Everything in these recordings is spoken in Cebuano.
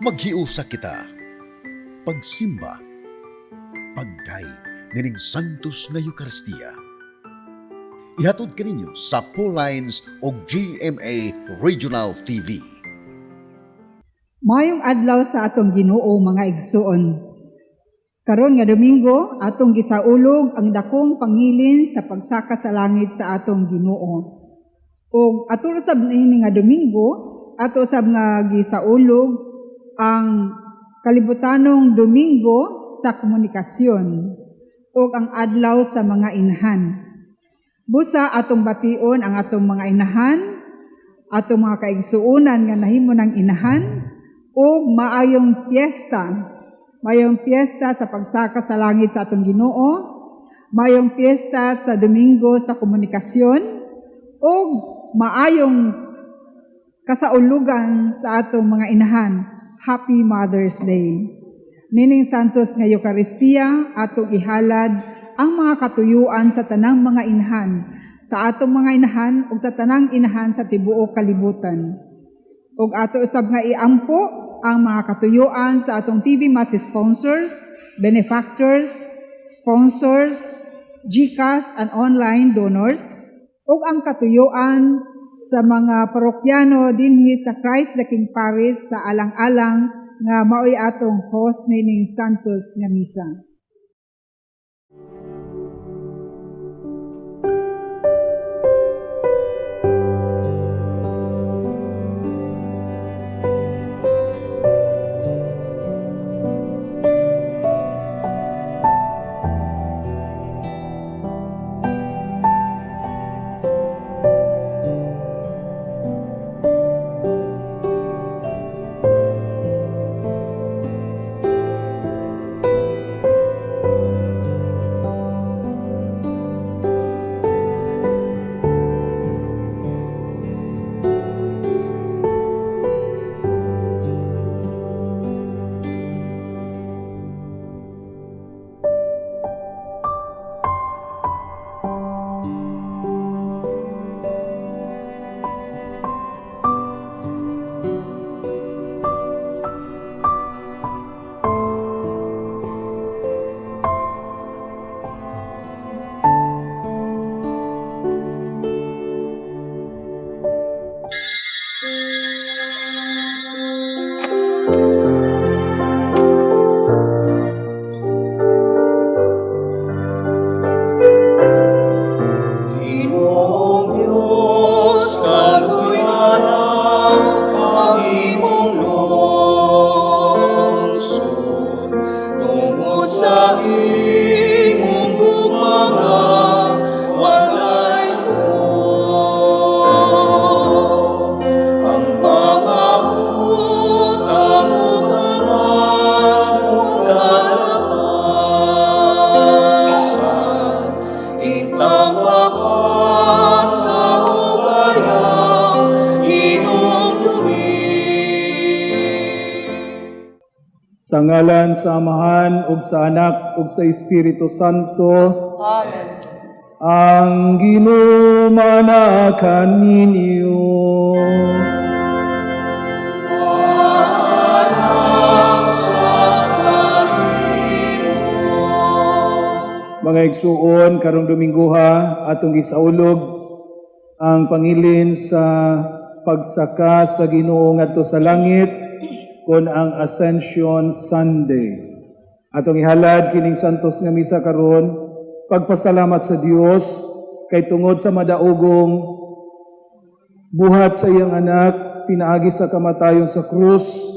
Maghiusa kita. Pagsimba. Pagdayeg nining Santos nga Eukaristiya. Ihatod kaninyo sa Lines o GMA Regional TV. Maayong adlaw sa atong Ginoo, mga igsuon. Karon nga Domingo, atong gisaulog ang dakong pangilin sa pagsaka sa langit sa atong Ginoo. Ug ato sab niini nga Domingo, ato sab nga gisaulog ang kalibutanong Domingo sa Komunikasyon ug ang adlaw sa mga inahan. Busa atong bation ang atong mga inahan, atong mga kaigsuonan nga nahimo ng inahan, ug maayong piyesta. Maayong piyesta sa pagsaka sa langit sa atong Ginoo, maayong piyesta sa Domingo sa Komunikasyon, ug maayong kasaulugan sa atong mga inahan. Happy Mother's Day. Nining Santos nga Eukaristiya, atong ihalad ang mga katuyuan sa tanang mga inahan, sa atong mga inahan ug sa tanang inahan sa tibuok kalibutan. Ug ato usab nga iampo ang mga katuyuan sa atong TV Mass sponsors, benefactors, sponsors, GCash and online donors, ug ang katuyuan sa mga parokyano dinhi sa Christ the King Parish sa Alang-alang nga maoy atong host nining Santos nga Misa. Ginoong Diyos, kaluy-ana ang imong lungsod, tungod sa imong gugma nga walay suot. Ang mga butang ug ang kalapasan, intang wapas sa ubayang hinumdumi. Sa ngalan sa Amahan ug sa Anak ug sa Espiritu Santo. Amen. Ang Ginoo maanaa kaninyo. Anak sa kanimo. Mga igsuon, karong Domingoha atong gisaulog ang pangilin sa pagsaka sa Ginoo ngadto sa langit kon ang Ascension Sunday. Atong ihalad kining santos nga misa karon pagpasalamat sa Dios kay tungod sa madaogong buhat sa iyang anak pinaagi sa kamatayon sa krus,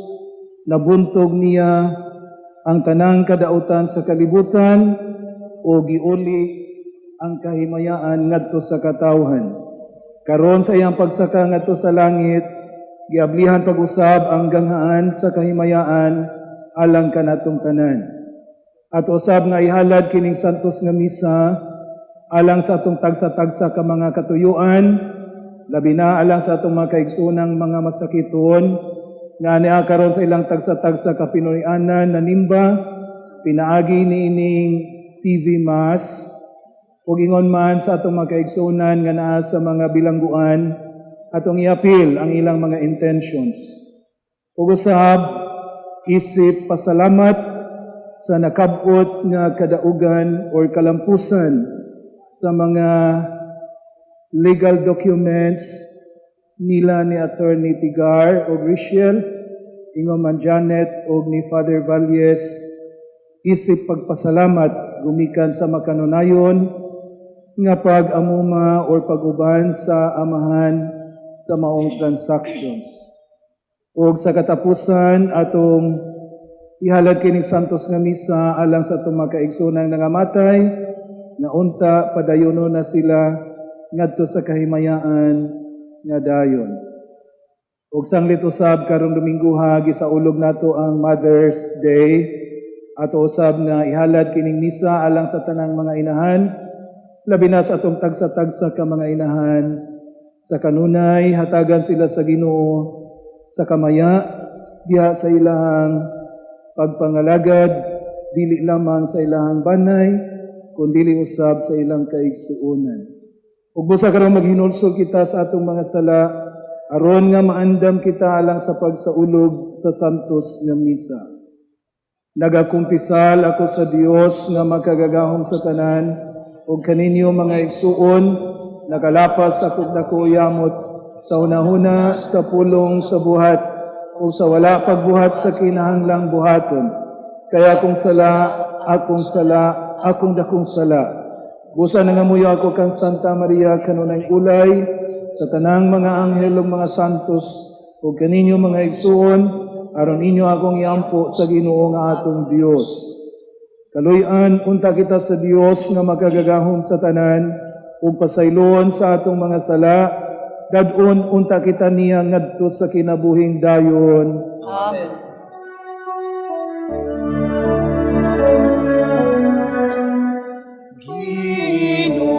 nabuntog niya ang tanang kadautan sa kalibutan o giuli ang kahimayaan ngadto sa katawhan. Karon sa iyang pagsaka ngadto sa langit, giablihan pag-usab ang ganghaan sa kahimayaan alang kanatong tanan. At usab nga ihalad kining santos nga misa alang sa atong tagsa-tagsa ka mga katuyuan, labi na alang sa atong mga kaigsuonang mga masakiton nga ania karon sa ilang tagsa-tagsa ka Pinoy-anan nanimba pinaagi niining TV Mass, ug ingon man sa atong mga kaigsuonan nga naa sa mga bilangguan, atong iapil ang ilang mga intentions. Ug usab isip pasalamat sa nakabot nga kadaugan or kalampusan sa mga legal documents nila ni Attorney Tigar o Grishel, ingon man Janet o ni Father Valles, isip pagpasalamat gumikan sa makanunayon nga pag-amuma or pag-uban sa amahan sa maong transactions. Og sa katapusan, atong ihalad kining santos nga misa alang sa atong mga kaigsoonang nangamatay nga unta padayono na sila ngadto sa kahimayaan nga dayon. Og sanglit usab karong Dominguha, gisaulog nato ang Mother's Day. Ato usab nga ihalad kining misa alang sa tanang mga inahan, labi na sa atong tagsa-tagsa ka mga inahan. Sa kanunay hatagan sila sa Ginoo sa kamaya diha sa ilahang pagpangalagad, dili lamang sa ilahang banay kundili usab sa ilang kaigsuonan. Ug busa karon maghinulsol kita sa atong mga sala aron nga maandam kita alang sa pagsaulog sa santos nga misa. Nagakumpisal ako sa Dios nga makagagahom sa tanan ug kaninyo, mga igsuon, nakalapas sa akong dako yamot sa hunahuna, sa pulong, sa buhat o sa wala pagbuhat sa kinahanglang buhaton. Kay akong sala, akong sala, akong dakong sala. Busa nangamuyo ako kang Santa Maria, kanunay ulay, sa tanang mga anghel ug mga santos, ug kaninyo, mga igsuon, aron inyo akong iampo sa Ginoo nga atong Dios. Kaluy-an unta kita sa Dios nga makagagahom sa tanan ug pasayloon sa atong mga sala. Dad-on unta kita niya ngadto sa kinabuhing dayon. Amen. Ginoo,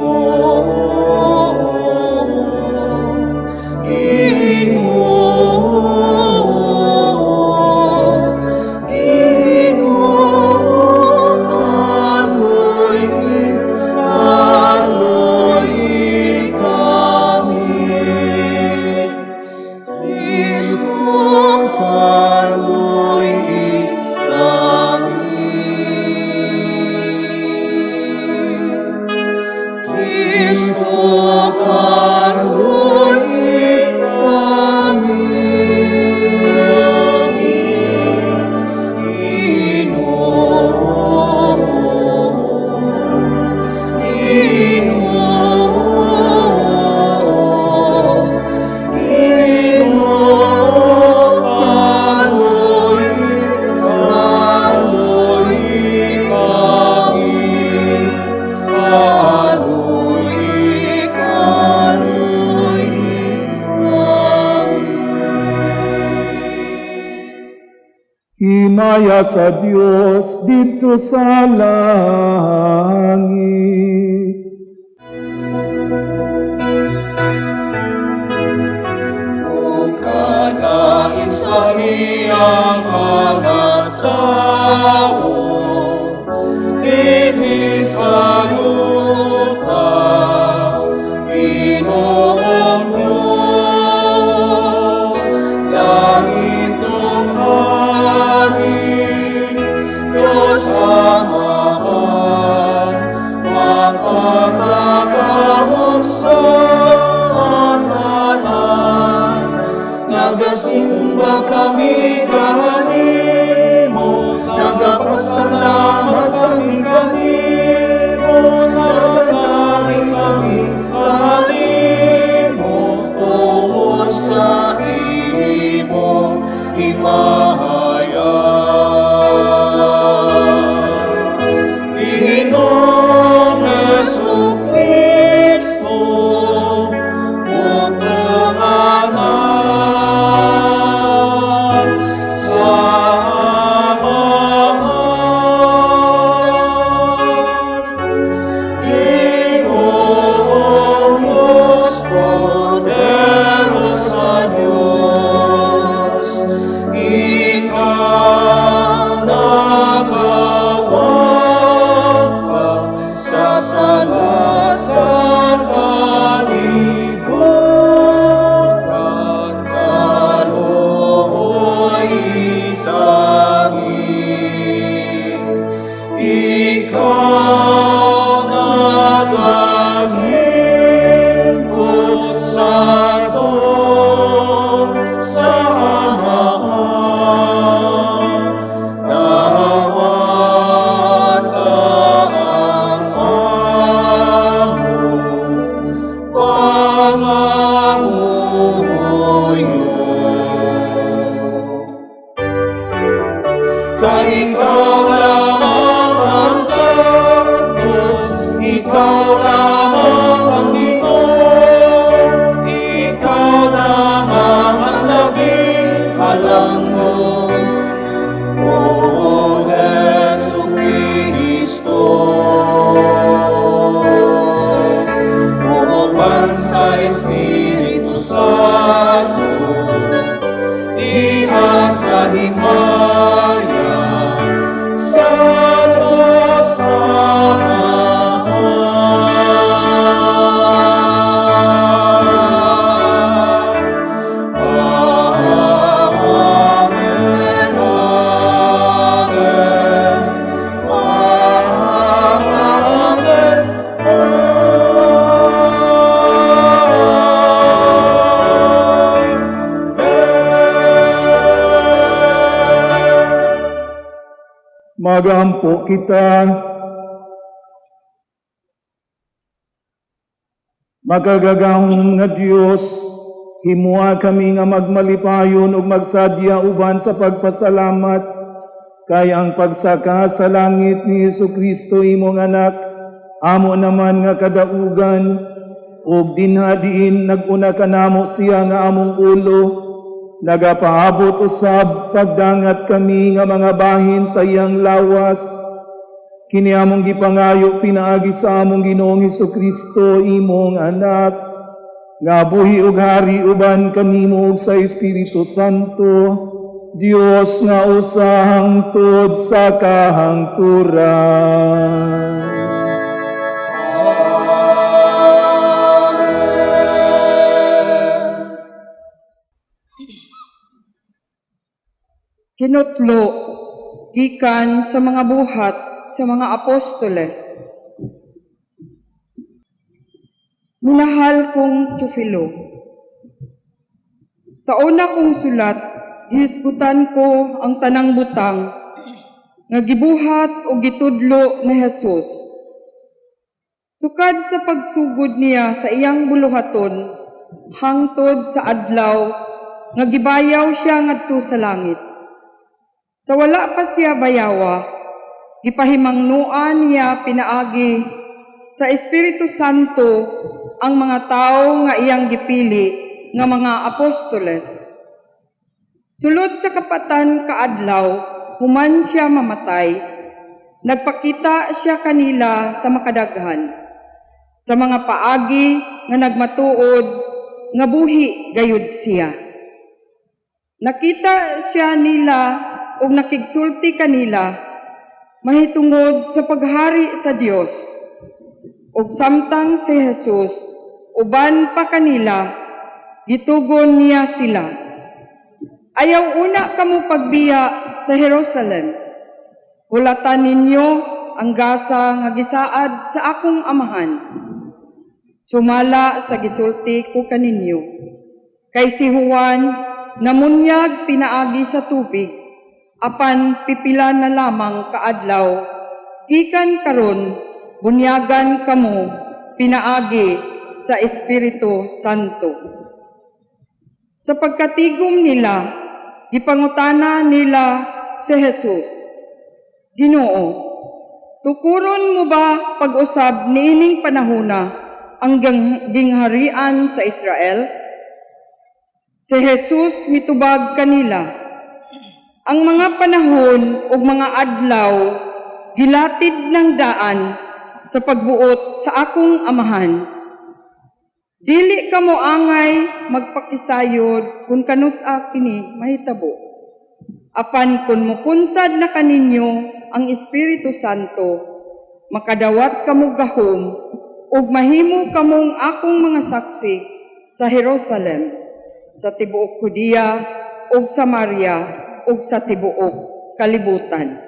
Ginoo, Ginoo, kaluy-i, kaluy-i kami. Kristo, kaluy-i kami. Kristo, kaluy-i kami. Ginoo, Ginoo, Ginoo, kaluy-i, kaluy-i kami. Kaluy-i, kaluy-i kami. Himaya sa Dios didto sa langit. Ug kadain sa iyang mga tawo dinhi sa yuta, Ginoong Diyos, langit ug hari, Diyos Amahan, makakagahom sa tanan. Nagasimba kami kanimo, nagapasalamat kami kanimo, nagadaig kami kanimo, tungod sa imong himaya. Ginoong Hesus Kristo, Putong Anak, sa Amahan. Ginoong Diyos, poderosa Diyos, ikaw nagawaka sa sala sa kalibutan, kaluoy kami. Ikaw nagaglingkod sa sa Amahan. Dawata ang among pangamuyo. Kay ikaw lamang ang Santos, ikaw lamang ang Ginoo, ikaw lamang ang labing halangdon. O Hesu Kristo. Uban sa Espiritu Santo, diha sa himaya, sa Diyos Amahan. Amen, Amen, Amen, Amen. Magampo kita. Makagagahom nga Dios, himua kami nga magmalipayon ug magsadya uban sa pagpasalamat kay ang pagsaka sa langit ni Hesus Kristo, imong anak, amo naman nga kadaugan, ug dinha diin nag-una kanamo siya nga among ulo nagapaabot usab pagdangat kami nga mga bahin sa iyang lawas. Kini among gipangayo pinaagi sa among Ginoong Hesus Kristo, imong anak, nga buhi ug hari uban kanimo ug sa Espiritu Santo, Dios nga usa hangtod sa kahangturan. Amen. Hinutlo gikan sa mga Buhat sa mga Apostoles. Minahal kong Teofilo, sa una kong sulat, gihisgutan ko ang tanang butang nga gibuhat o gitudlo ni Jesus. Sukad sa pagsugod niya sa iyang buluhaton, hangtod sa adlaw nga gibayaw siya ngadto sa langit. Sa wala pa siya bayawa, gipahimangnoan niya pinaagi sa Espiritu Santo ang mga tawo nga iyang gipili nga mga apostoles. Sulod sa kapatan kaadlaw, human siya mamatay, nagpakita siya kanila sa makadaghan, sa mga paagi nga nagmatuod nga buhi gayud siya. Nakita siya nila ug nakigsulti kanila mahitungod sa paghari sa Dios. Ug samtang si Jesus uban pa kanila, gitugon niya sila: "Ayaw una kamo pagbiya sa Jerusalem. Hulatan ninyo ang gasa nga gisaad sa akong Amahan. Sumala sa gisulti ko kaninyo. Kay si Juan namunyag pinaagi sa tubig, apan pipila na lamang kaadlaw gikan karon bunyagan kamo pinaagi sa Espiritu Santo." Sa pagkatigom nila, gipangutana nila si Jesus, "Ginoo, tukuron mo ba pag-usab niining panahona ang gingharian sa Israel?" Si Jesus mitubag kanila, "Ang mga panahon ug mga adlaw gilatid ng daan sa pagbuot sa akong Amahan. Dili kamo angay magpakisayod kung kanus-a kini mahitabo. Apan kung mukunsad na kaninyo ang Espiritu Santo, makadawat kamo gahom ug mahimo kamong akong mga saksi sa Jerusalem, sa tibuok Judea ug Samaria ug sa tibuok kalibutan."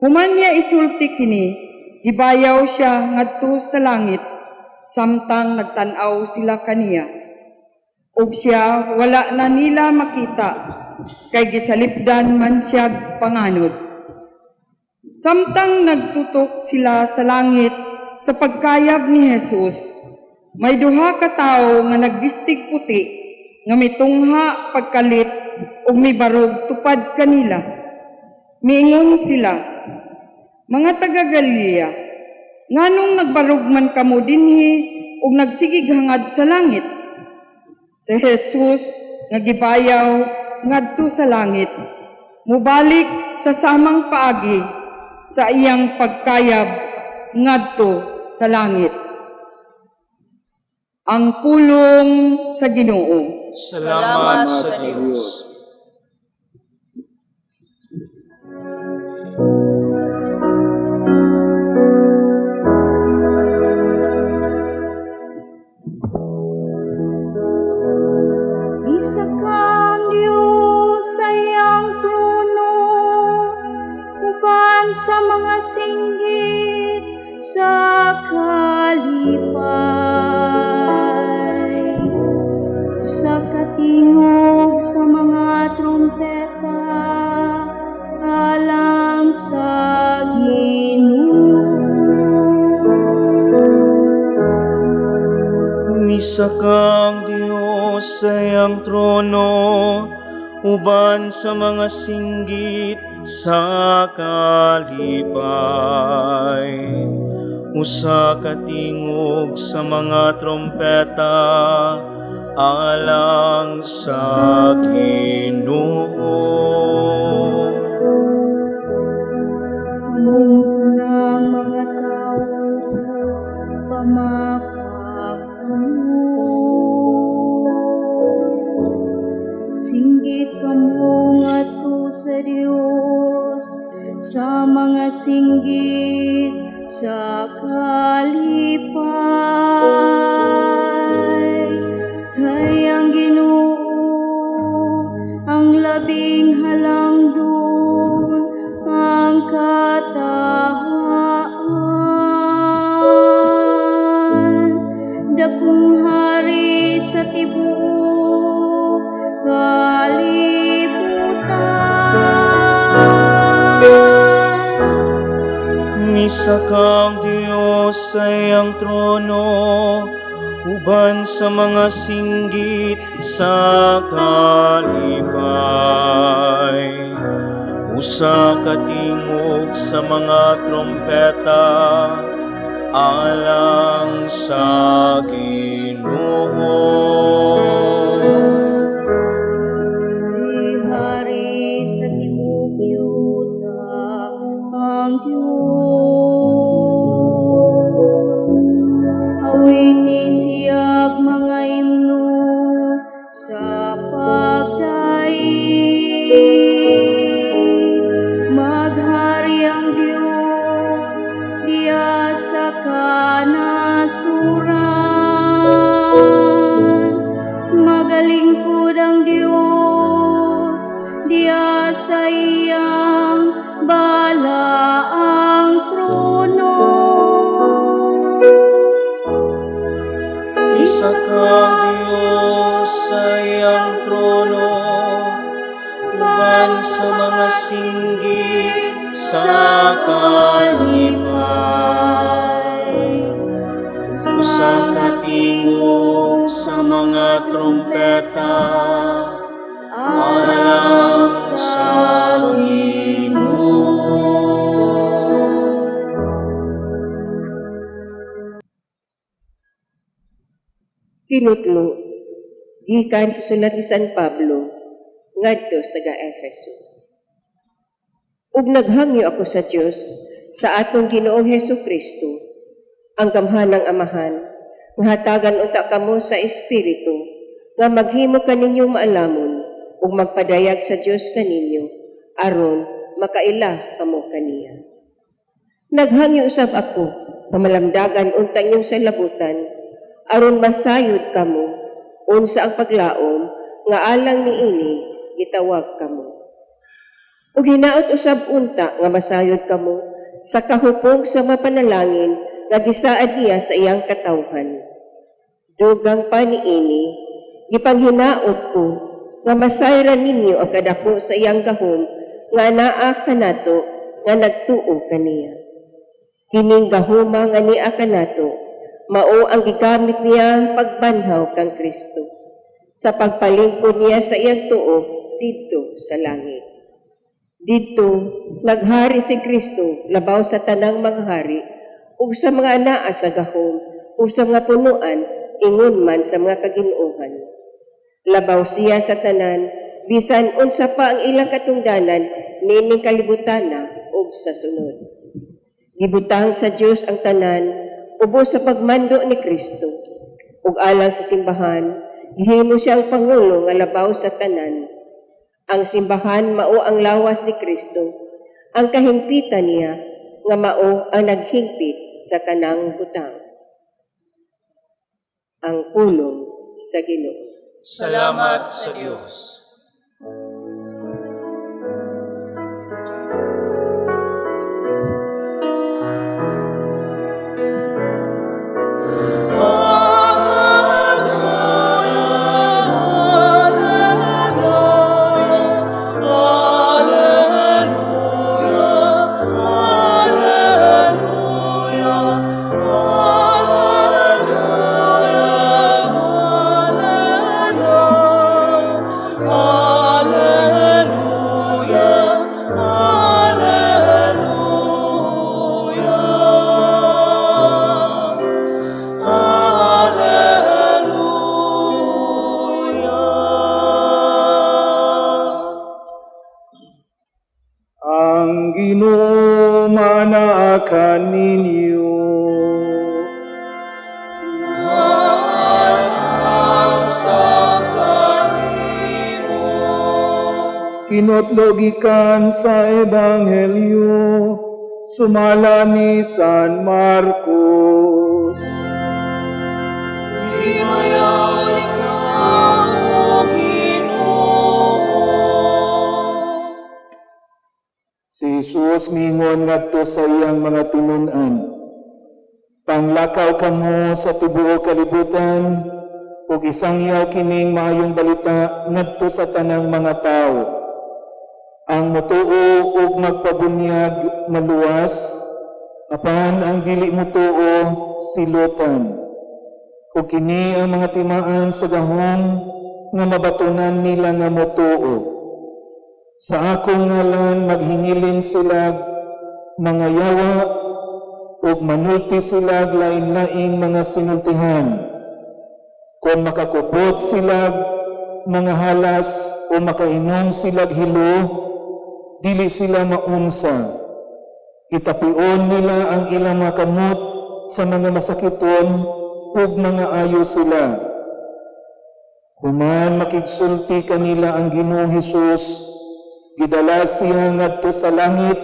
Human niya isulti kini, gibayaw siya ngadto sa langit samtang nagtan-aw sila kaniya. Ug siya wala na nila makita kay gisalipdan man siya panganod. Samtang nagtutok sila sa langit sa pagkayab ni Jesus, may duha ka tawo nga nagbistig puti nga mitungha pagkalit ug mibarog tupad kanila. Miingon sila, "Mga taga Galilea, nganong nagbarog man kamo dinhi ug nagsigig hangad sa langit? Si Jesus nga gibayaw ngadto sa langit, mubalik sa samang paagi sa iyang pagkayab ngadto sa langit." Ang pulong sa Ginoo. Salamat sa Diyos. Isa kang Diyos sa iyang trono, uban sa mga singgit sa kalipay. Sa katingog sa mga trompeta, alang sa Ginoo. Misa kang Diyos sa iyang trono, uban sa mga singgit sa kalipay. Usa ka tingog sa mga trompeta, alang sa Ginoo. Kamong tanang mga tao, pamakak kamo. Singgit kamo ngadto sa Dios sa mga singgit sa kalipay. Kay ang Ginoo ang labing halangdon, ang katahaan. Dakong hari sa tibuok kalibutan. Misa kang Diyos sa iyang trono, uban sa mga singgit sa kalipay. Usa ka tingog sa mga trompeta, alang sa Ginoo. Hari sa tibuok yuta ang Diyos. Awiti siya'g mga himno sa pagdaig. Maghari ang Diyos diya sa kanasuran. Magalingkod ang Diyos diya sa iyang balaang trono. Isa kang Diyos sa iyang trono, uban sa mga singgit sa kalipay. Usa ka tingog sa mga trompeta, alang sa Ginoo. Tinutlo, gikan sa sulat ni San Pablo ngadto sa taga Efeso. Ug naghangyo ako sa Dios sa atong Ginoong Hesus Kristo, ang gamhanang Amahan, nga hatagan unta kamo sa Espiritu, nga maghimo kaninyo maalamon ug magpadayag sa Dios kaninyo aron makaila kamo kaniya. Naghangyo usab ako nga malamdagan unta inyong salabutan aron masayod kamo unsa ang paglaom nga alang niini gitawag kamo. Ug hinaot usab unta nga masayod kamo sa kahupog sa mga panalangin nga gisaad niya sa iyang katawhan. Dugang pa niini, gipanghinaot ko nga masayran ninyo ang kadako sa iyang gahom nga anaa kanato nga nagtuo kaniya. Kining gahuma nga ania kanato, mao ang gigamit niya pagbanhaw kang Kristo sa pagpalingkod niya sa iyang tuo didto sa langit. Didto naghari si Kristo labaw sa tanang mga hari ug sa mga anaa sa gahom ug sa mga punuan, ingon man sa mga kaginoohan. Labaw siya sa tanan, bisan unsa pa ang ilang katungdanan niining kalibutana ug sa sunod. Gibutang sa Dios ang tanan ubos sa pagmando ni Kristo. Ug alang sa simbahan, gihimo siya ang pangulo nga labaw sa tanan. Ang simbahan mao ang lawas ni Kristo, ang kahimpitan niya nga mao ang naghingpit sa tanang butang. Ang pulong sa Ginoo. Salamat sa Dios. Ang Ginoo manaa kaninyo. Sa kanimo. Kinutlo gikan sa Ebanghelyo sumala ni San Marcos. Himayaon ikaw, O Ginoo. Si Jesus mingon ngadto sa iyang mga tinun-an: "Panglakaw kamo sa tibuok kalibutan ug isangyaw kining maayong balita ngadto sa tanang mga tawo. Ang mutuo ug magpabunyag maluwas, apan ang dili mutuo silutan. Ug kini ang mga timaan sa gahom nga mabatunan nila nga mutuo. Sa akong ngalan maghingilin sila mga yawa ug manulti sila lain-laing mga sinultihan. Kung makakupot sila mga halas o makainom sila hilo, dili sila maunsa. Itapion nila ang ilang mga kamot sa mga masakiton ug mga ayo sila." Human makigsulti kanila ang Ginoong Hesus, gidala siya ngadto sa langit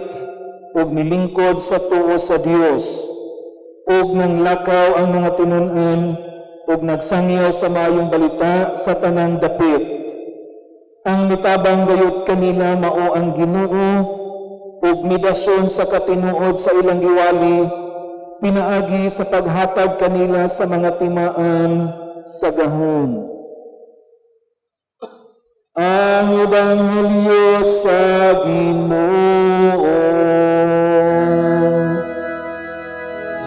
ug milingkod sa tuo sa Dios. Ug nanglakaw ang mga tinun-an ug nagsangyaw sa maayong balita sa tanang dapit. Ang mitabang gayud kanila mao ang Ginoo ug midason sa katinuod sa ilang giwali pinaagi sa paghatag kanila sa mga timaan sa gahom. Ang Ebanghelyo sa Ginoo.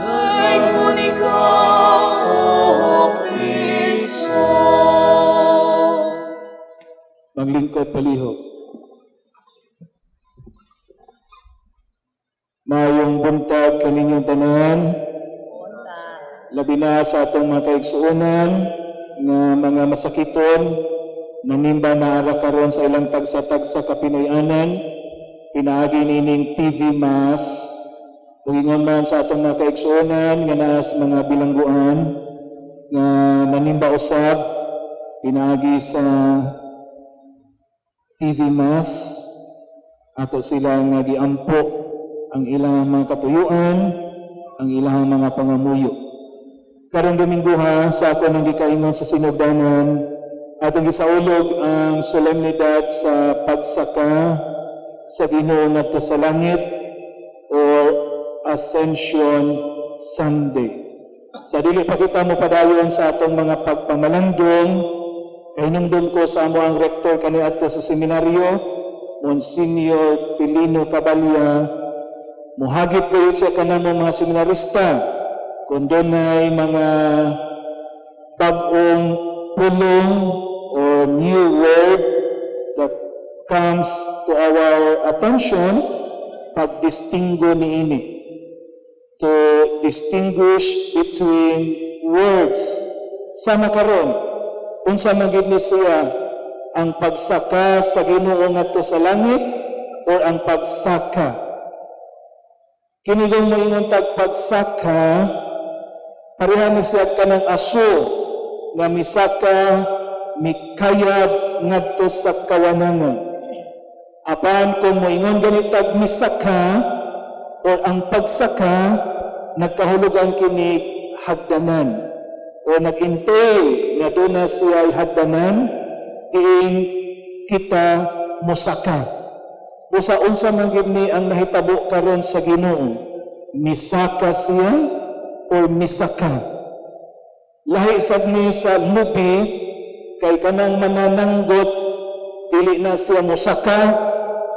Daigmon ikaw, O Kristo. Maglingkod palihog. Maayong buntag kaninyong tanan. Labi na sa atong mga kaigsuonan nga mga masakiton, nanimba na ara karon sa ilang tagsa-tagsa ka Pinoy-anan pinaagi nining TV Mass, ug ingon man sa atong mga kaigsuonan nga naa sa mga bilangguan nga nanimba usab pinaagi sa TV Mass. Ato sila nga giampo ang ilang mga katuyuan, ang ilang mga pangamuyo. Karong Domingo ha, sa ako nang gikaingon sa sinugdanan, atong gisaulog ang solemnidad sa pagsaka sa Ginoo ngadto sa langit or Ascension Sunday. Sa dili pa kita mo padayon sa atong mga pagpamalandong, kahinumdum ko sa amo ang rektor kaniadto sa seminaryo, Monsignor Felino Cabalia, muhagit gayud siya kanamo mga seminarista kung dunay mga bag-ong pulong or new word that comes to our attention, pagdistinggo niini, to distinguish between words. Sama karon, unsa man gid ni siya, ang pagsaka sa Ginoo ngadto sa langit or ang pagsaka? Kini kung moingon tag pagsaka, pareha ni siya kanang aso nga misaka, mikayab ngadto sa kawanangan. Apan kung moingon gani tag misaka or ang pagsaka, nagkahulugan kini hagdanan o nag-entail nga duna siya ay hagdanan diin kita mosaka. Busa unsa man gid ni ang nahitabo karon sa Ginoo? Misaka siya or misaka? Lahi sad ni sa lubi, kay kanang manananggot dili na siya musaka,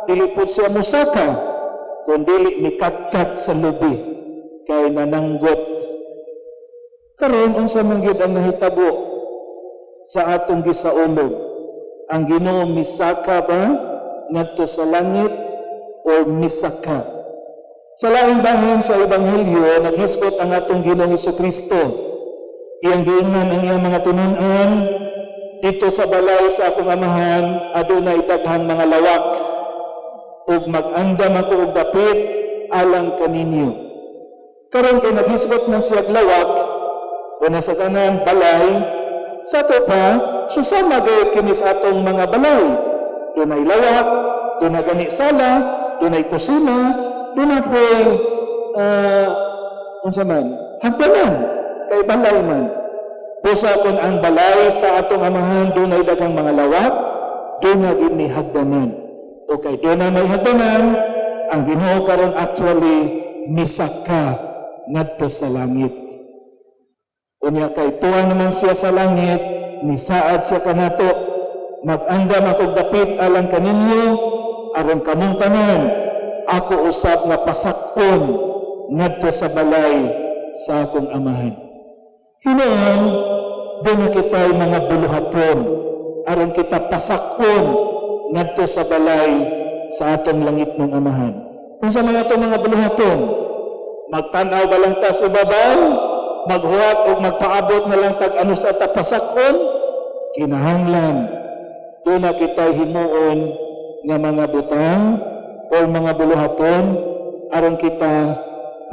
dili pud siya musaka, kun dili mikatkat sa lubi kay nananggot. Karon, unsa man gyud ang nahitabo sa atong gisaulog? Ang Ginoo misaka ba ngadto sa langit or misaka? Sa laing bahin sa Ebanghelyo, naghisgot ang atong Ginoong Kristo. Iyang giingnan ang iyang mga tinun-an, "Didto sa balay sa akong Amahan, adunay daghang mga lawak, ug mag-andam ako og dapit alang kaninyo." Karon kay naghisgot man siya og lawak o nasa tanan balay, sa ato pa, susama gayud kini sa atong mga balay. Dunay lawak, dunay gani sala, dunay kusina, dunay po'y unsa man, hagdanan, kay balay man. Busa kung ang balay sa atong Amahan dunay daghang mga lawak, duna gid ni hagdanan. O kay duna may hagdanan, ang Ginoo karon actually misaka ngadto sa langit. Unya kay tuwa naman siya sa langit, nisaad siya kanato, "Mag-andam ako dapit alang kaninyo, aron kamong tanan, ako usab nga pasakon ngadto sa balay sa akong Amahan." Hinuon, duna kita'y mga buluhaton, aron kita pasakon ngadto sa balay sa atong langitnong Amahan. Unsa man atong mga buluhaton? Magtan-aw ba lang ta sa ibabaw? Maghuwat o magpaabot na lang tag ano sa ta pasakon? Kinahanglan, duna kita himuon nga mga butang o mga buluhaton aron kita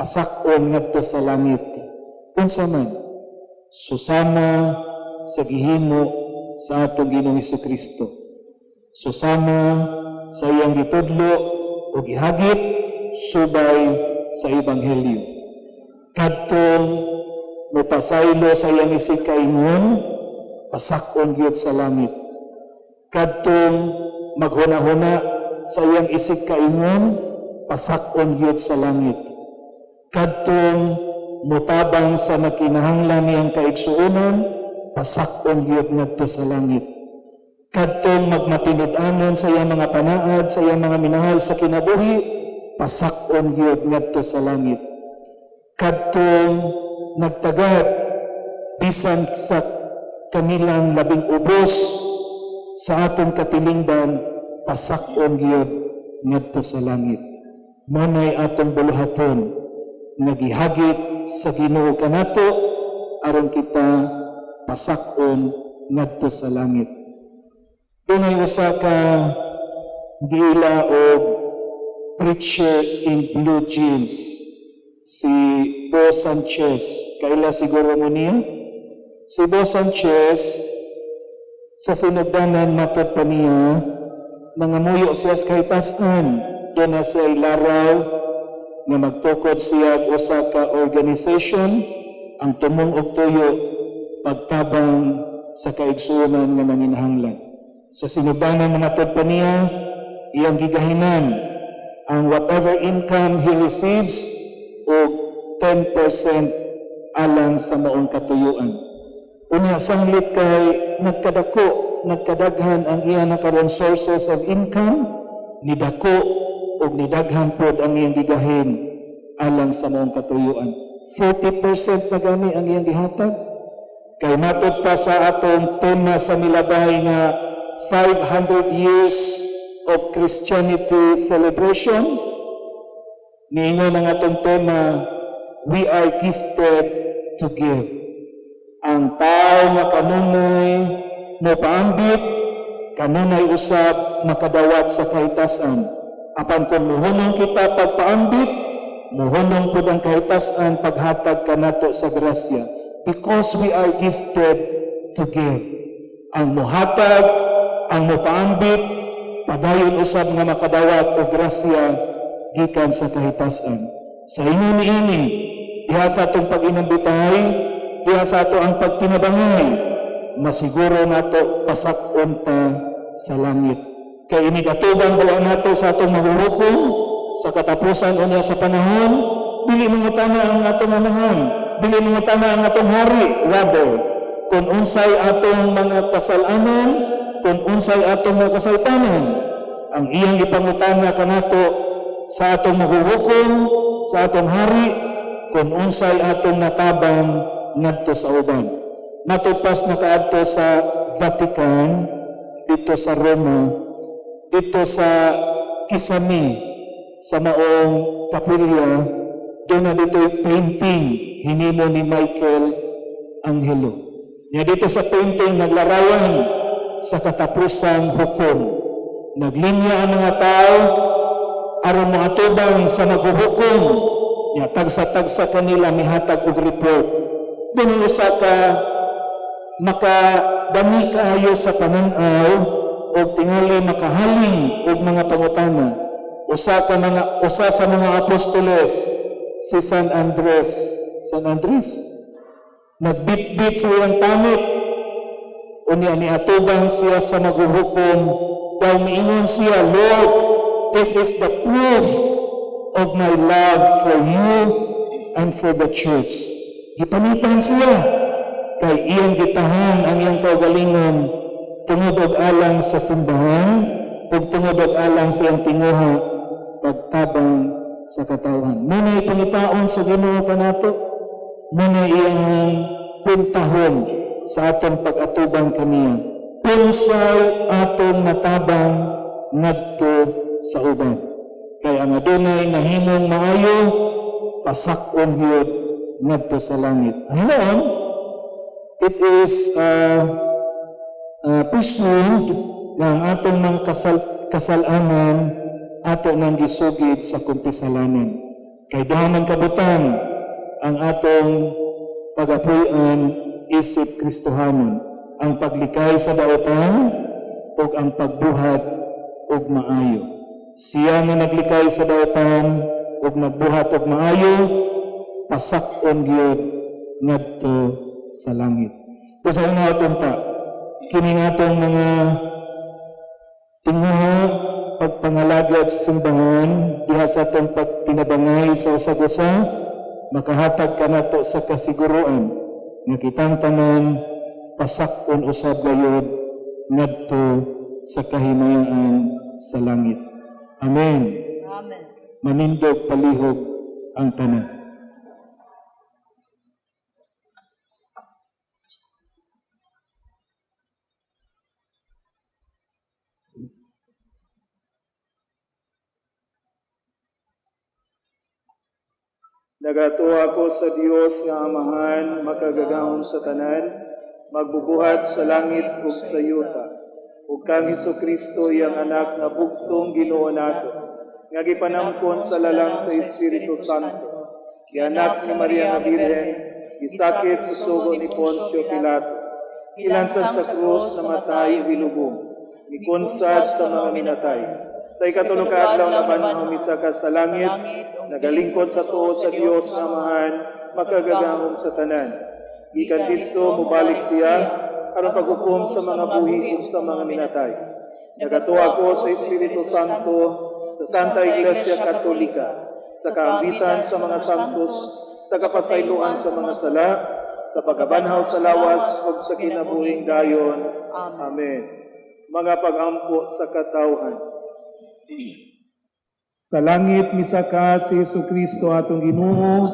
pasakon ngadto sa langit. Unsa man? Susama sa gihimo sa atong Ginoong Kristo. Susama sa iyang gitudlo o gihagit subay sa Ebanghelyo. Kadtong mopasaylo sa iyang isig kaingon, pasakon gyud sa langit. Kadtong maghuna-huna sa iyang isig kaingon, pasakon gyud sa langit. Kadtong mutabang sa nakinahanglan niyang kaigsuonan, pasakon gyud ngadto sa langit. Kadtong magmatinud-anon sa iyang mga panaad, sa iyang mga minahal sa kinabuhi, pasakon gyud ngadto sa langit. Kadtong nagtagad bisan sa kanilang labing ubos sa atong katilingban, pasakon gyud ngadto sa langit. Mao nay atong buluhaton nga gihagit sa Ginoo kanato aron kita pasakon ngadto sa langit. Dunay usa ka giila og preacher in blue jeans, si Bo Sanchez. Kaila siguro mo niya? Si Bo Sanchez, sa sinugdanan, matod pa niya, mangamuyo siya sa kahitasan. Duna siya laraw nga magtukod siya og usa ka organization ang tumong og tuyo pagtabang sa kaigsuonan nga nanginahanglan. Sa sinugdanan na matod pa niya, iyang gigahinan Ang whatever income he receives og 10% alang sa maong katuyuan. Unya sanglit kay nagkadako, nagkadaghan ang iya na karon sources of income, nidako og nidaghan pod ang iyang gigahin alang sa maong katuyuan. 40% na gani ang iyang gihatag. Kay matod pa sa atong tema sa milabay nga 500 years of Christianity celebration, niingon ang atong tema, "We are gifted to give." Ang tao nga kanunay mo paambit, kanunay usab makadawat sa kahitasan. Apan kung muhunong kita pagpaambit, muhunong pud ang kahitasan paghatag kanato sa grasya. Because we are gifted to give. Ang muhatag, ang mupaambit, padayon usab nga makadawat og grasya gikan sa kahitasan. Sa ingon niini, diha sa atong pag-inambitay, diha sa ato ang pagtinabangay, masiguro nato pasak-on ta sa langit. Kay inig atubang diha nato sa atong mahuhukom, sa katapusan unya sa panahon, dili mangutana ang atong amahan, dili mangutana ang atong hari, rather, kung unsay atong mga kasalanan, kung unsay atong mga kasaypanan, ang iyang ipangutana kanato sa atong mahuhukom, sa atong hari, kung unsay atong natabang ngadto sa uban. Matod pas nakaadto sa Vatican, dito sa Roma, dito sa kisame, sa maong kapilya, duna dito painting hinimo ni Michael Angelo. Nya dito sa painting naglarawan sa katapusang hukom. Naglinya ang mga tao aron moatubang sa maghuhukom. Nya tagsa-tagsa kanila mihatag og report. Dunay usa ka makadami kaayo sa panan-aw og tingali makahaling og mga pangutana. Usa sa mga apostoles, si San Andres. San Andres nagbitbit sa iyang panit. Unya niatubang siya sa maghuhukom, daw miingon siya, "Lord, this is the proof of my love for you and for the church." Gipanitan siya kay iyang gitahan ang iyang kaugalingon tungod og alang sa simbahan ug tungod og alang sa iyang tinguha pagtabang sa katawhan. Muna'y pangitaon sa Ginoo kanato, muna iyang kwentahon sa atong pag-atubang kaniya. Unsay atong natabang ngadto sa uban. Kay ang adunay nahimong maayo, pasak-on gyud ngadto sa langit. Hinuon, it is presumed nga ang atong mga kasalanan ato nang gisugid sa kumpisalanan. Kay duha man kabutang ang atong pagapuy-an isip Kristohanon, ang paglikay sa daotan ug ang pagbuhat og maayo. Siya nga naglikay sa daotan ug nagbuhat og maayo, pasak-on gyud ngadto sa langit. Sa una ta, kini atong mga tinguha pagpangalagad sa simbahan diha sa atong pagtinabangay sa usag-usa, makahatag kanato sa kasiguroan nga kitang tanan pasak-on usab gayod ngadto sa kahimayaan sa langit. Amen. Amen. Manindog palihog ang tanan. Nagatuo ako sa Dios nga Amahan, makagagahom sa tanan, magbubuhat sa langit ug sa yuta, ug kang Hesukristo iyang anak nga bugtong Ginoo nato, nga gipanangkon sa lalang sa Espiritu Santo, gianak ni Maria nga Birhen, gisakit sa sugo ni Poncio Pilato, gilansad sa krus, namatay ug gilubong, mikonsad sa mga minatay. Sa ikatulo ka adlaw nabanhaw misaka sa langit, nagalingkod sa tuo sa Dios nga Amahan, makagagahom sa tanan. Gikan didto mobalik siya aron paghukom sa mga buhi ug sa mga minatay. Nagatuo ako sa Espiritu Santo, Sa Santa Iglesia Katolika, sa kaambitan sa mga santos, sa kapasayloan sa mga sala, sa pagkabanhaw sa lawas, ug sa kinabuhing dayon. Amen. Mga pagampo sa katawhan. Sa langit misaka si Hesus Kristo atong Ginoo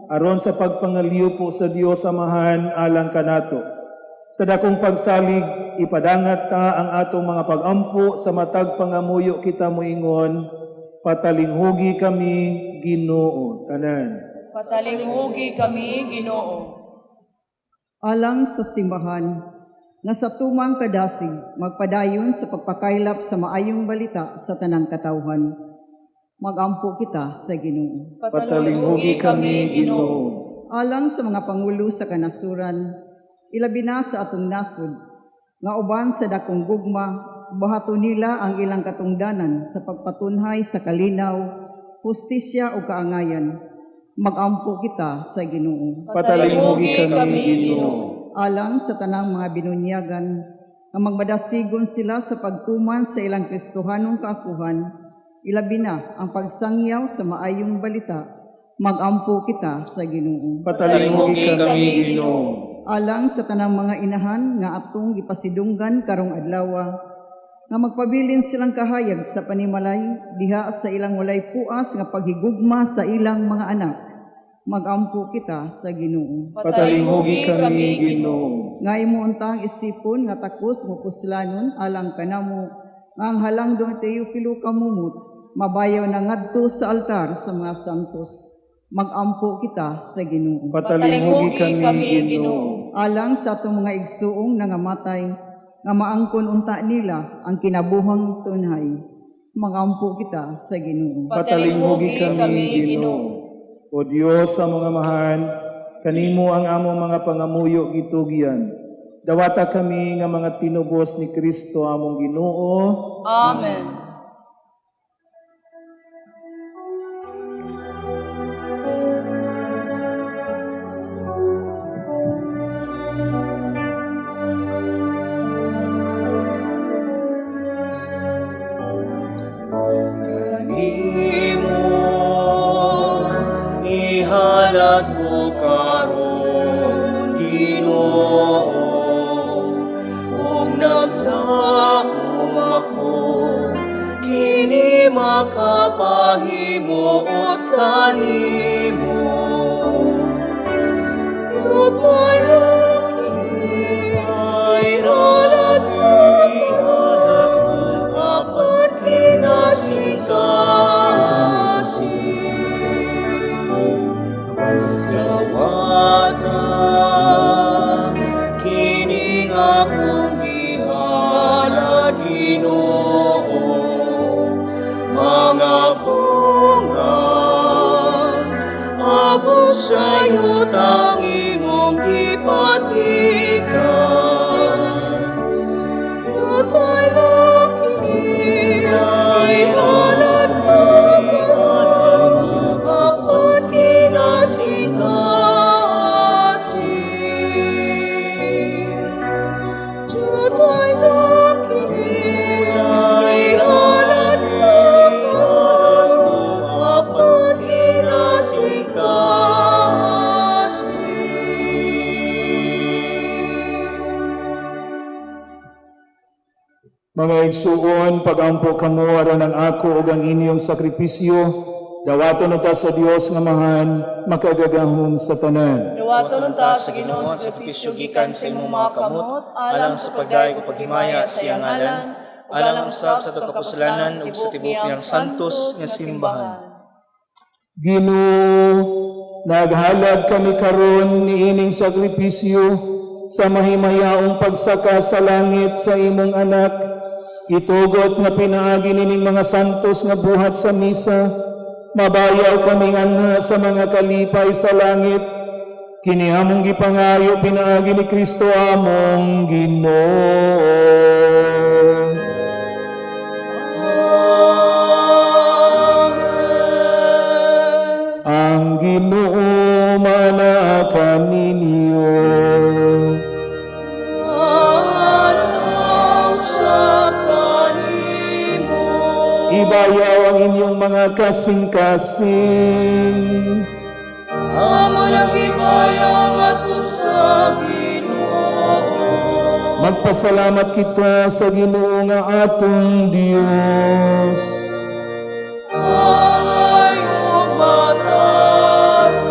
aron sa pagpangaliw sa Dios Amahan alang kanato. Sa dakong pagsalig, ipadangat ta ang atong mga pagampo sa matag pangamuyo kita moingon, patalinghugi kami, Ginoo. Tanan. Patalinghugi kami, Ginoo. Alang sa simbahan nga sa tumang kadasig magpadayon sa pagpakaylap sa maayong balita sa tanang katawhan. Magampo kita sa Ginoo. Patalinghugi kami, Ginoo. Alang sa mga pangulo sa kanasuran, ilabi na sa atong nasod, nga uban sa dakong gugma, buhaton nila ang ilang katungdanan sa pagpatunhay sa kalinaw, hustisya o kaangayan. Magampo kita sa Ginoo. Patalinghugi kami, Ginoo. Alang sa tanang mga binunyagan, nga magmadasigon sila sa pagtuman sa ilang Kristohanong kaakuhan, ilabi na ang pagsangyaw sa maayong balita, magampo kita sa Ginoo. Patalinghugi kami, Ginoo. Alang sa tanang mga inahan nga atong gipasidunggan karong adlawa, nga magpabilin silang kahayag sa panimalay diha sa ilang walay puas nga paghigugma sa ilang mga anak, magampo kita sa Ginoo. Patalinghugi kami, Ginoo. Nga imo untang isipon nga takos mo puslanon alang kanamo nga ang halangdong Teofilo kamumot mabayaw na ngadto sa altar sa mga santos. Magampo kita sa Ginoo. Patalinghugi kami, Ginoo. Alang sa atong mga igsuong nangamatay nga maangkon unta nila ang kinabuhang tunhay. Magampo kita sa Ginoo. Patalinghugi kami, Ginoo. O Dios sa mga amahan, kanimo ang among mga pangamuyo gitugyan. Dawata kami nga mga tinubos ni Kristo among Ginoo. Amen. Kanimo ihalad ko karon, Ginoo, ug naglaom ako kini makapahimuot kanimo. Lord, my rock, ihalad ko, apan kinasikasi. Dawata, kini nga akong gihalad, Ginoo, mga bunga, abot sa yutang imong gipatikan. Yutay lakini ay halad mo, apan kinasikasi. Jutay lakini ay halad mo, apan kinasikasi. Mga igsuon, pagampo kamo aron ang ako ug ang inyong sakripisyo, dawaton ta sa Dios nga Amahan, makagagahom sa tanan. Dawaton unta sa Ginoo ang sakripisyo gikan sa imong mga kamot, alang sa pagdayeg ug paghimaya sa iyang ngalan, ug alang usab sa atong kapuslanan ug sa tibuok niyang santos nga simbahan. Ginoo, naghalad kami karon niining sakripisyo sa mahimayaong pagsaka sa langit sa imong anak. Itugot nga pinaagi nining mga santos nga buhat sa misa, mabayaw kaming anha sa mga kalipay sa langit. Kini among gipangayo pinaagi ni Kristo among Ginoo. Amen. Ang Ginoo mana kaninyo. Adlaw sa kanimo. Ibayaw ang mga kasing-kasing. Amo naghimaya ngadto sa Ginoo. Magpasalamat kita sa Ginoo nga atong Dios. Angay ug matarong.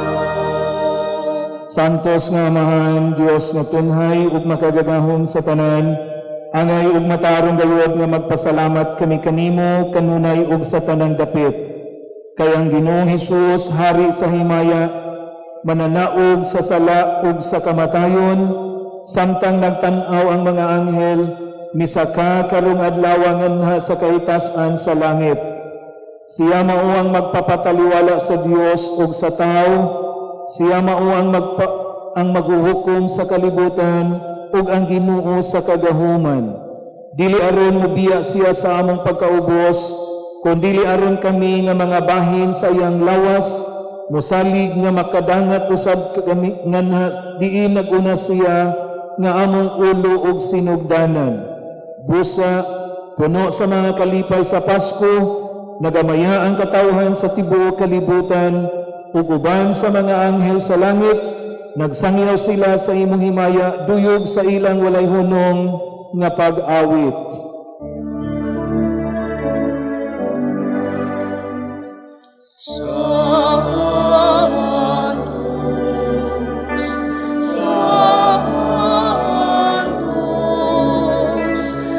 Santos nga Amahan, Dios nga tunhay ug makagagahom sa tanan, angay ug matarong gayod nga magpasalamat kami kanimo kanunay ug sa tanang dapit. Kay ang Ginoong Hesus hari sa himaya, mananaog sa sala ug sa kamatayon, samtang nagtan-aw ang mga anghel, misaka karong adlaw nganha sa kahitasan sa langit. Siya mao ang magpapataliwala sa Dios ug sa tao. Siya mao ang maghuhukom sa kalibutan ug ang Ginoo sa kagahuman. Dili aron mobiya siya sa among pagkaubos, kun dili aron kami nga mga bahin sa iyang lawas, mosalig nga makadangat usab kami nganha diin naguna siya nga among ulo ug sinugdanan. Busa, puno sa mga kalipay sa Pasko, nagamaya ang katawhan sa tibuok kalibutan, ug uban sa mga anghel sa langit, nagsangyaw sila sa imong himaya, duyog sa ilang walay hunong nga pag-awit. Santos, Santos,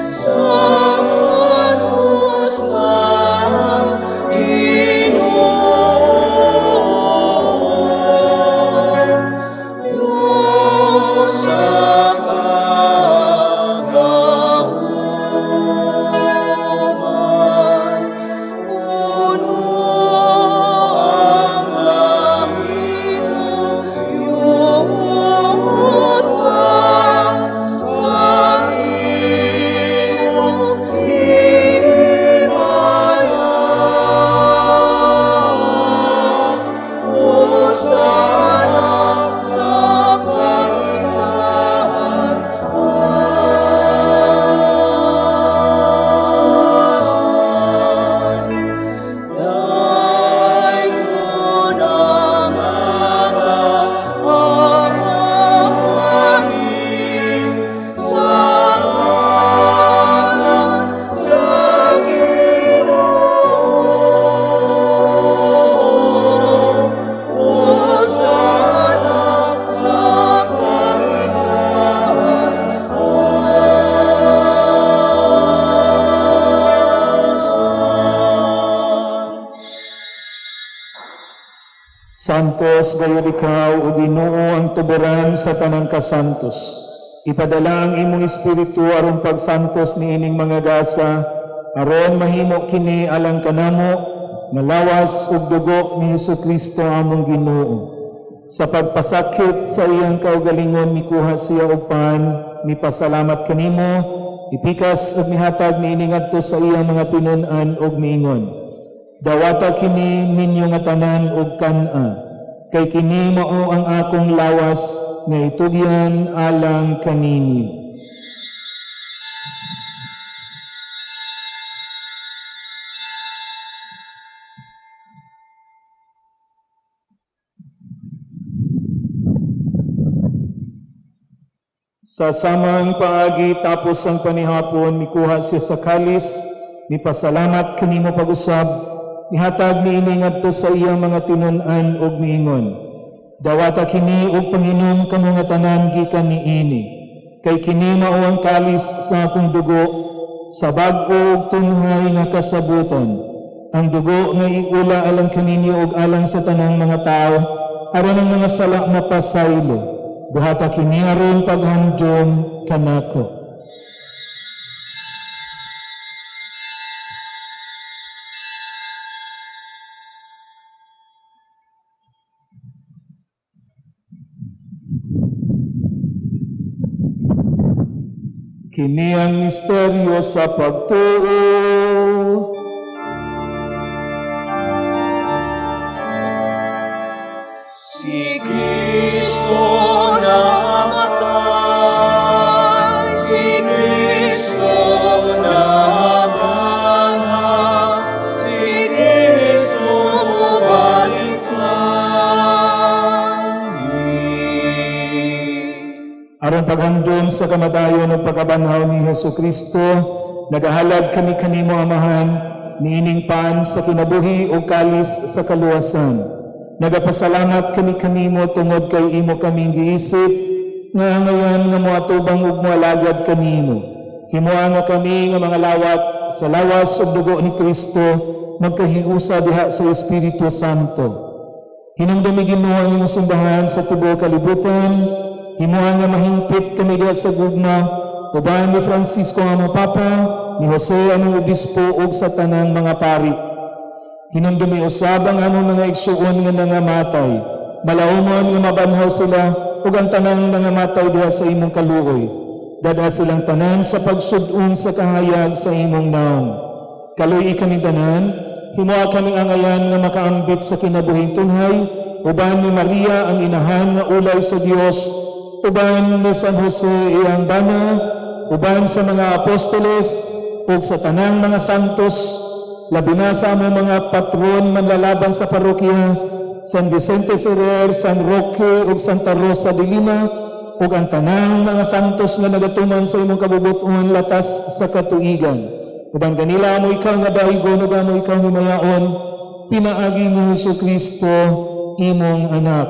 Santos ang Ginoo. Diyos sa kagahuman, puno ang langit ug yuta sa imong himaya. Hosana sa pagtaas. Daygon ang aga-hari sa ngalan sa Ginoo. Hosana sa pagtaas. Santos gayud ikaw, o Ginoo, ang tuboran sa tanang kasantos. Ipadala ang imong espiritu aron pagsantos niining mga gasa, aron mahimo kini alang kanamo nga lawas ug dugo ni Hesukristo among Ginoo. Sa pagpasakit sa iyang kaugalingon mikuha siya og pan, mipasalamat kanimo, ipikas ug mihatag niini ngadto sa iyang mga tinun-an ug miingon: "Dawata kini ninyo nga tanan ug kan-a, kay kini mao ang akong lawas nga itugyan alang kaninyo." Sa samang paagi tapos ang panihapon, mikuha siya sa kalis, mipasalamat kanimo pag-usab, nihatag niini ngadto sa iyang mga tinun-an ug miingon: "Dawata kini ug panginom kamo nga tanan gikan niini, kay kini mao ang kalis sa akong dugo sa bag-o ug tunhay nga kasabutan, ang dugo nga iula alang kaninyo ug alang sa tanang mga tawo aron ang mga sala mapasaylo. Buhata kini aron paghandom kanako." Kini ang misteryo sa pagtuo. Si Kristo namatay, si Kristo nabanha, si Kristo Aron paghandom sa kamatayon ug pagkabanhaw ni Hesus Kristo, nagahalad kami kanimo, Amahan, niining pan sa kinabuhi ug kalis sa kaluwasan. Nagapasalamat kami kanimo tungod kay imo kaming giisip nga angayan nga moatubang ug moalagad kanimo. Himoa nga kami nga mga lawat sa lawas ug dugo ni Kristo magkahiusa diha sa Espiritu Santo. Hinumdumi, Ginoo, ang imong simbahan sa tibuok kalibutan. Himoa nga mahingpit kami diha sa gugma uban ni Francisco ang among Papa, ni Jose among Obispo ug sa tanang mga pari. Hinumdumi usab ang among mga igsuon nga nangamatay. Malaumon nga mabanhaw sila ug ang tanang nangamatay diha sa imong kaluoy. Dad-a silang tanan sa pagsud-ong sa kahayag sa imong naong. Kaluy-i kami tanan, himoa kaming angayan nga makaambit sa kinabuhing tunhay, uban ni Maria ang inahan nga ulay sa Dios, uban ni San Jose iyang bana, uban sa mga apostoles, ug sa tanang mga santos, labi na sa among mga patron manlalaban sa parokya, San Vicente Ferrer, San Roque, ug Santa Rosa de Lima, ug ang tanang mga santos nga nagatuman sa imong kabubut-on latas sa katuigan. Uban kanila amo ikaw nga daygon ug amo ikaw nga himayaon, pinaagi ni Hesus Kristo, imong anak.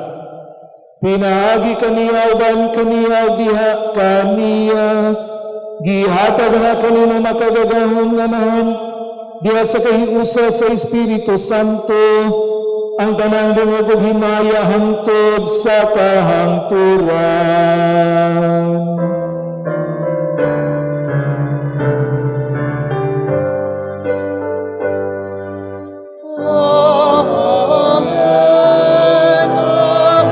Pinaagi kaniya, uban kaniya, ug diha kaniya, gihatag na kanimo makagagahom nga Amahan diha sa kahiusa sa Espiritu Santo ang tanang dungog ug himaya hangtod sa kahangturan. Amen. Amen.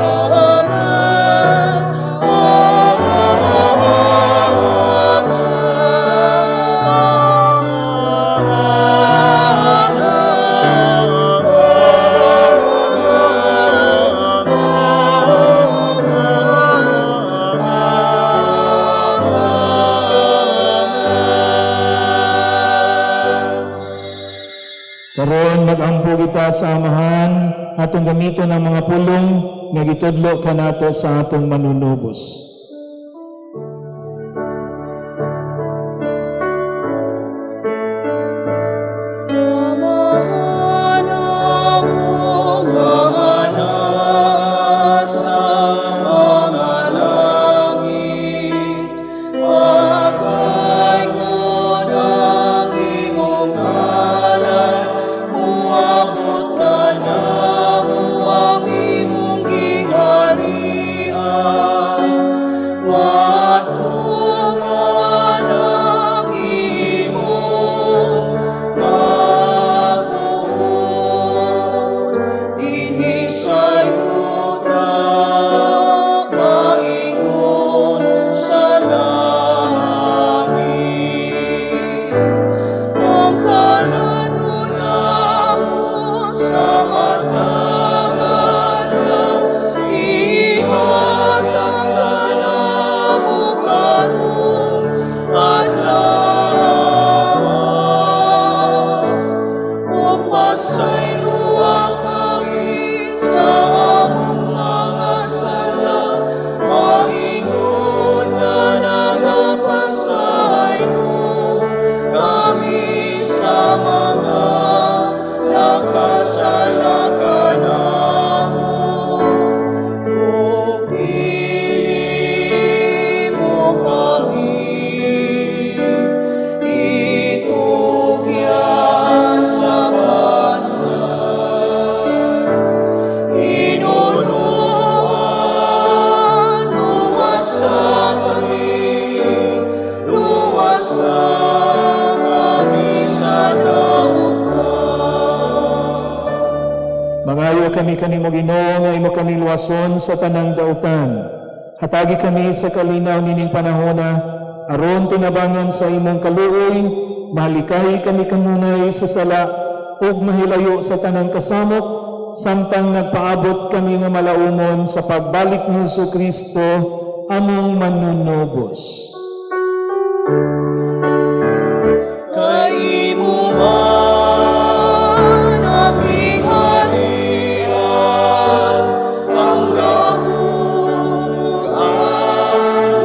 Karon mag-ampo kita sa Amahan, atong gamiton ang mga pulong nga gitudlo kanato sa atong manunubos. Amahan among nga naa sa mga langit, Pagaygon ang imong ngalan, Muabot kanamo ang imong gingharian. Matuman ang imong pagbuot dinhi sa yuta maingon sa langit. Ang kalanon namo sa matag adlaw, ihatag kanamo karong adlaw. Ug pasayloa kami sa among mga sala, maingon nga nagapasaylo kami sa mga nakasala kanamo. Ug dili mo kami itugyan sa panulay. Hinuluan, luwasa kami, luwasa kami sa dautan. Mangayo kami kanimo, Ginoo, nga imo kami luwason sa tanang dautan. Hatagi kami sa kalinaw nining panahona aron tinabangan sa imong kaluoy, mahalikay kami kanunay sa sala ug mahilayo sa tanang kasamok samtang nagpaabot kami nga malaumon sa pagbalik ni Hesus Kristo among manunubos. Kay imo man ang gingharian, ang gahom ug ang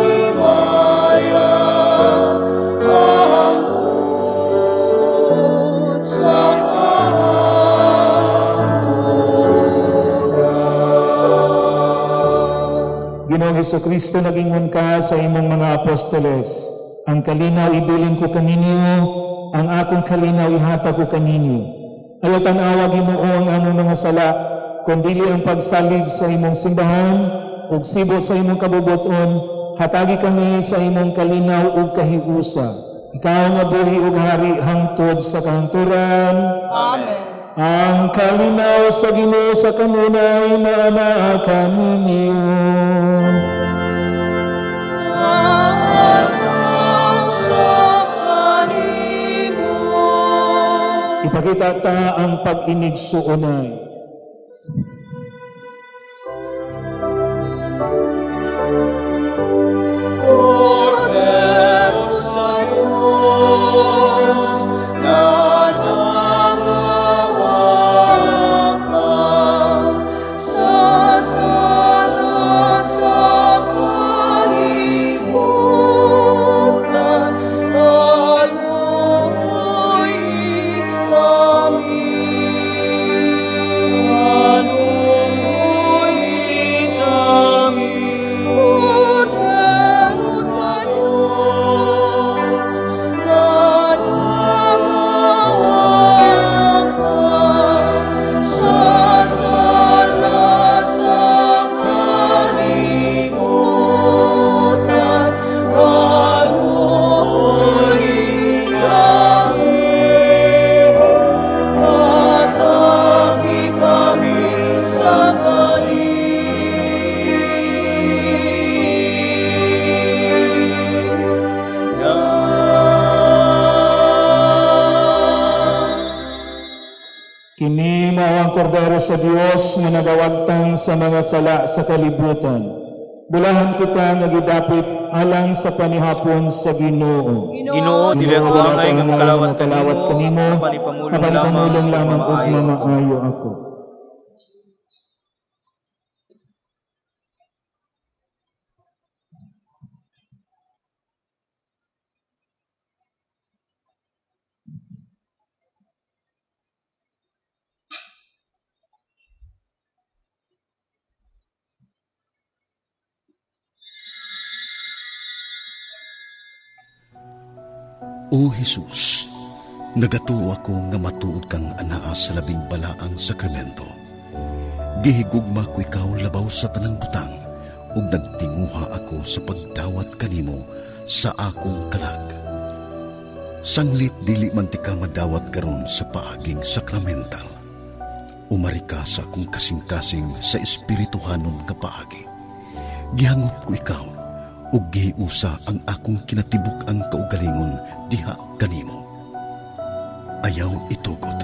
Hesukristo, nagingon ka sa imong mga apostoles, "Ang kalinaw ibilin ko kaninyo, ang akong kalinaw ihatag ko kaninyo." Ayaw tan-awa, Ginoo, ang among mga sala, kundili ang pagsalig sa imong simbahan, ug sibo sa imong kabubuton, hatagi kami sa imong kalinaw ug kahiusa. Ikaw nga buhi ug hari hangtod sa kahangturan. Amen. Ang kalinaw sa Ginoo sa kanunay maanaa kaninyo. Sa kanimo. Ipakita ta ang pag-inigsuonay. Kordero sa Diyos nga nangawat sa sala sa kalibutan, kaluoyi kami. Kaluoyi kami. Kordero sa Diyos nga nangawat sa sala sa kalibutan, kaluoyi kami. Hatagi kami sa kalinaw. Kini mao ang kordero sa Dios nga nagawagtang sa mga sala sa kalibutan. Bulahan kita nga gidapit alang sa panihapon sa Ginoo. Ginoo, dili ako wala angay nga ko makalawat makalawat kanimo, apan ipamulong apan ipamulong lamang ug mamaayo ako. Mamaayo ako. O Jesus, nagatuo ako nga matuod kang anaa sa labing balaang sakramento. Gihigugma ko ikaw labaw sa tanang butang ug nagtinguha ako sa pagdawat kanimo sa akong kalag. Sanglit dili man tika madawat karon sa paaging sakramental, umari ka sa akong kasing-kasing sa espirituhanon nga paagi. Gihangop ko ikaw ug gihiusa ang akong kinatibuk-ang kaugalingon diha kanimo. Ayaw itugot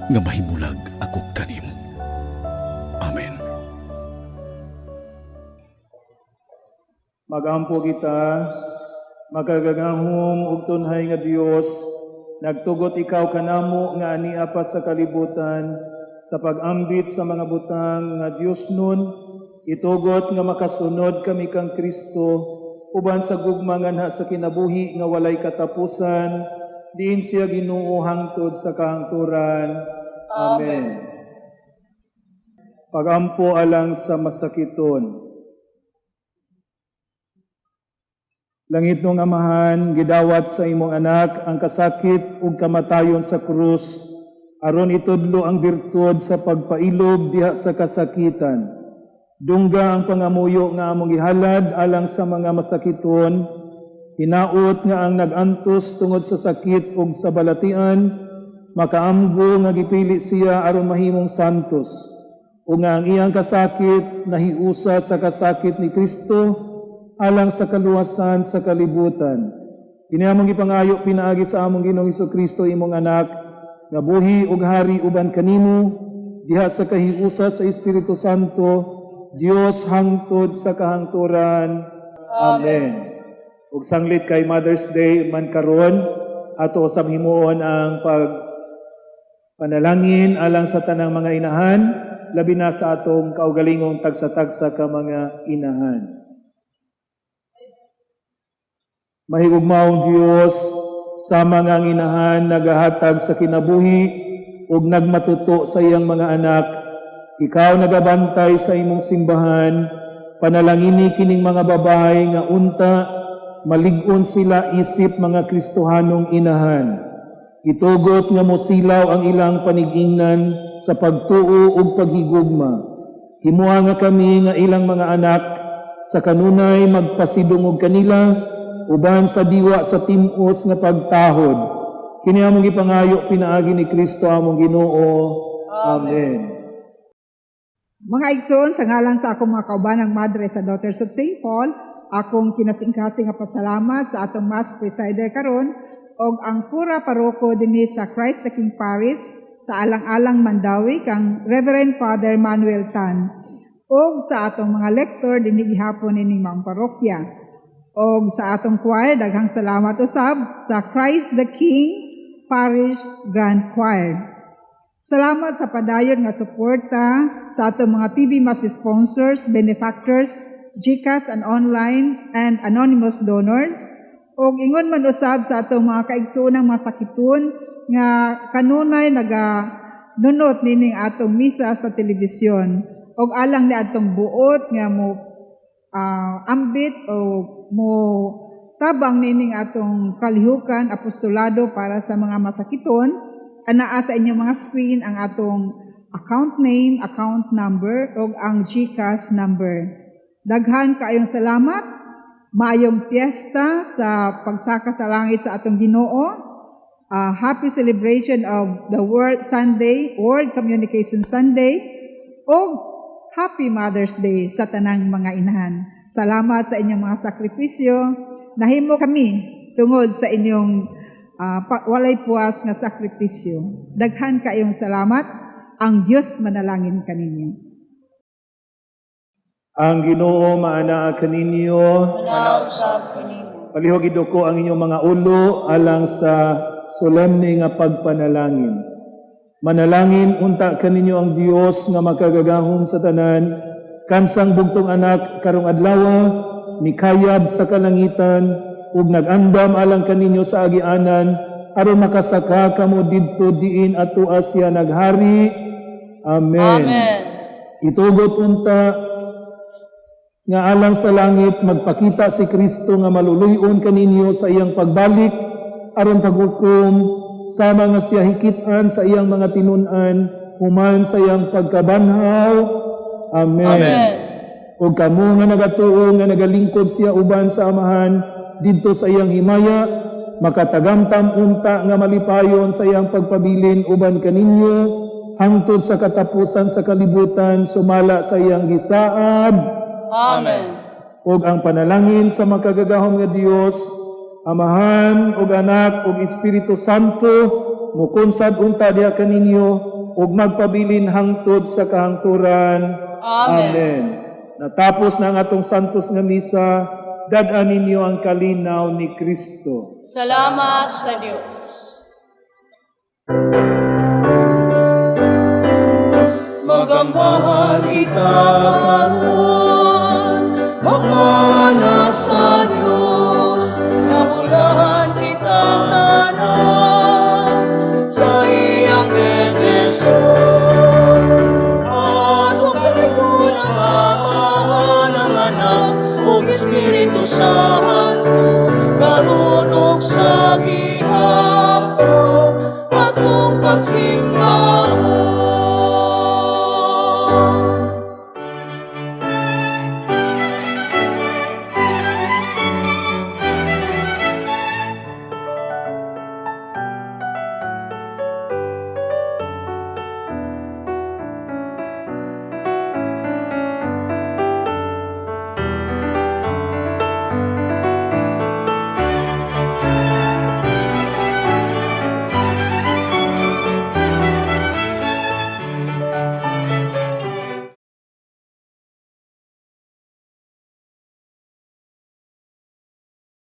nga mahimulag ako kanimo. Amen. Magampo kita. Makagagahom ug tunhay nga Dios, nagtugot ikaw kanamo nga ania pa sa kalibutan sa pag-ambit sa mga butang nga Dios nun, itugot nga makasunod kami kang Kristo uban sa gugma nganha sa kinabuhi nga walay katapusan, diin siya Ginoo hangtod sa kahangturan. Amen. Pagampo alang sa masakiton. Langitnong Amahan, gidawat sa imong anak ang kasakit ug kamatayon sa krus aron itudlo ang birtud sa pagpailob diha sa kasakitan. Dungga ang pangamuyo nga among gihalad alang sa mga masakiton, hinaot nga ang nag-antos tungod sa sakit ug sa balatian, makaamgo nga gipili siya aron mahimong santos, ug nga ang iyang kasakit nahiusa sa kasakit ni Kristo alang sa kaluwasan sa kalibutan. Kini among gipangayo pinaagi sa among Ginoong Kristo, imong anak, nga buhi ug hari uban kanimo diha sa kahiusa sa Espiritu Santo, Dios hangtod sa kahangturan. Amen. Ug sanglit kay Mother's Day man karon, ato usab himuon ang pag panalangin alang sa tanang mga inahan, labi na sa atong kaugalingong tagsa-tagsa ka mga inahan. Mahigugmaong Dios, sama nga ang inahan nagahatag sa kinabuhi ug nagmatuto sa iyang mga anak, ikaw nagabantay sa imong simbahan. Panalangini kining mga babae nga unta malig-on sila isip mga Kristohanong inahan. Itugot nga mosilaw ang ilang panigingnan sa pagtuo ug paghigugma. Himua nga kami nga ilang mga anak sa kanunay magpasidungog kanila uban sa diwa sa tim-os nga pagtahod. Kini among gipangayo pinaagi ni Kristo among Ginoo. Amen. Mga igsoon, sa ngalan sa akong mga kaubanang madre sa Daughters of St. Paul, akong kinasingkasing nga pasalamat sa atong Mass presider karon og ang kura paroko dinhi sa Christ the King Parish sa Alang-alang, Mandaue, kang Reverend Father Manuel Tan, og sa atong mga lector dinhi gihapon ining maong parokya. Og sa atong choir, daghang salamat usab sa Christ the King Parish Grand Choir. Salamat sa padayon nga suporta sa atong mga TV Mass sponsors, benefactors, GCash and online and anonymous donors, ug ingon man usab sa atong mga kaigsuonang masakiton nga kanunay naga nunot nining atong misa sa telebisyon, ug alang ni atong buot nga mo ambit o mo tabang nining atong kalihukan apostolado para sa mga masakiton. Anaa sa inyong mga screen ang atong account name, account number ug ang GCash number. Daghan kaayong salamat. Maayong piyesta sa pagsaka sa langit sa atong Ginoo. Happy celebration of the World Sunday, World Communication Sunday, ug Happy Mother's Day sa tanang mga inahan. Salamat sa inyong mga sakripisyo. Nahimo kami tungod sa inyong walay puwas nga sakripisyo. Daghan kaayong salamat. Ang Dios manalangin kaninyo. Ang Ginoo maanaa kaninyo. Manaog usab kanimo. Palihog iduko ang inyong mga ulo alang sa solemne nga pagpanalangin. Manalangin unta kaninyo ang Dios nga makagagahom sa tanan, kansang bugtong anak karong adlawa nikayab sa kalangitan ug nag-andam alang kaninyo sa agianan aron makasaka kamo didto diin atoa siya naghari. Amen. Amen. Itugot unta nga alang sa langit magpakita si Kristo nga maluluy-on kaninyo sa iyang pagbalik aron paghukom, sama nga siya hikit-an sa iyang mga tinun-an human sa iyang pagkabanhaw. Amen. Amen. Ug kamo nga nagatuo nga nagalingkod siya uban sa Amahan didto sa iyang himaya, makatagamtam unta nga malipayon sa iyang pagpabilin uban kaninyo hangtod sa katapusan sa kalibutan sumala sa iyang gisaad. Amen. Ug ang panalangin sa makagagahom nga Dios, Amahan ug Anak ug Espiritu Santo, mukunsad unta diha kaninyo ug magpabilin hangtod sa kahangturan. Amen. Natapos na ang atong santos nga misa, dad-an ninyo ang kalinaw ni Kristo. Salamat sa Dios. Magambahan kita karon, magmana sa Dios.